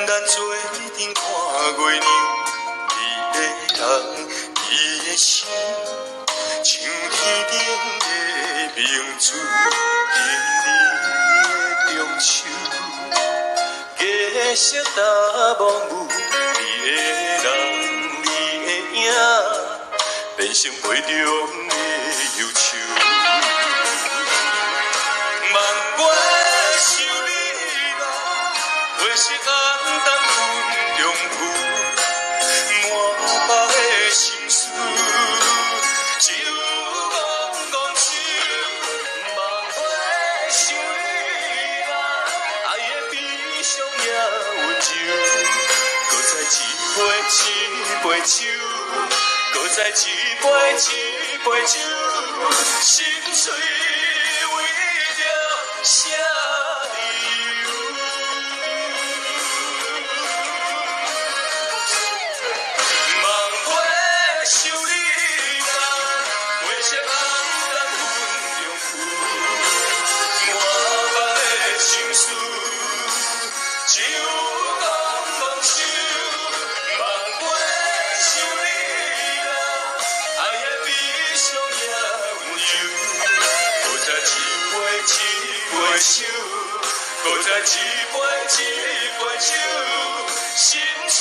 咱做陣看月娘，你的人，你的心，像天頂的明珠，今年的中秋，月色淡薄霧，你的人，你的影，變成杯中的憂愁。望月想你啦，月色暗淡雲中浮，滿腹的心事，只有戇戇手。望月想你啦，愛的悲傷也溫柔，閣再一杯一杯酒，閣再一杯一杯酒，心碎為著啥理由？望月想你啦，月色暗淡雲中浮，滿腹的心事，只有戇戇手。望月想你啦，愛的悲傷也溫柔，閣再一杯一杯酒，閣再一杯一杯酒，心碎。